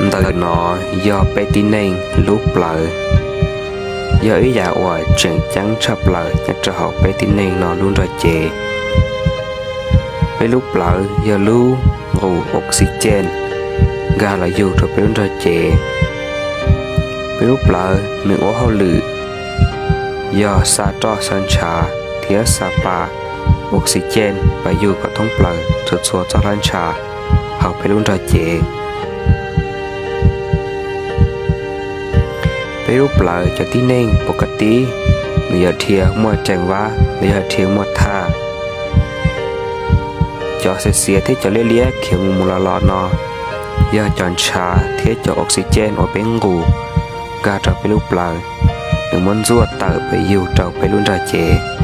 Ntawm no yog peb tib neeg lub plawv, yog ib yam uas tseem ceeb tshaj plaws nyob rau hauv peb tib neeg no lub nrog cev. Peb lub plawv yog lub nqus oxygen nkag los yug rau peb lub nrog cev. Peb lub plawv nws ua hauj lwm yog xa roj xa ntshav thiab xa pa oxygen pas yug kom thoob plaws txhua txhua txoj hlab ntshav hauv peb lub nrog cev. Peb lub plawv cov tib neeg pus koj tib, nws yog dhia muaj ceev vab los yog dhia muaj thaj. Cov xiav xiav thiab cov liab liab khiav mus mus los los no yog cov ntshav thiab cov oxygen uas peb nqus nkag rau peb lub plawv, nws muab ntxuaj tawm pas yug rau peb lub nrog cev.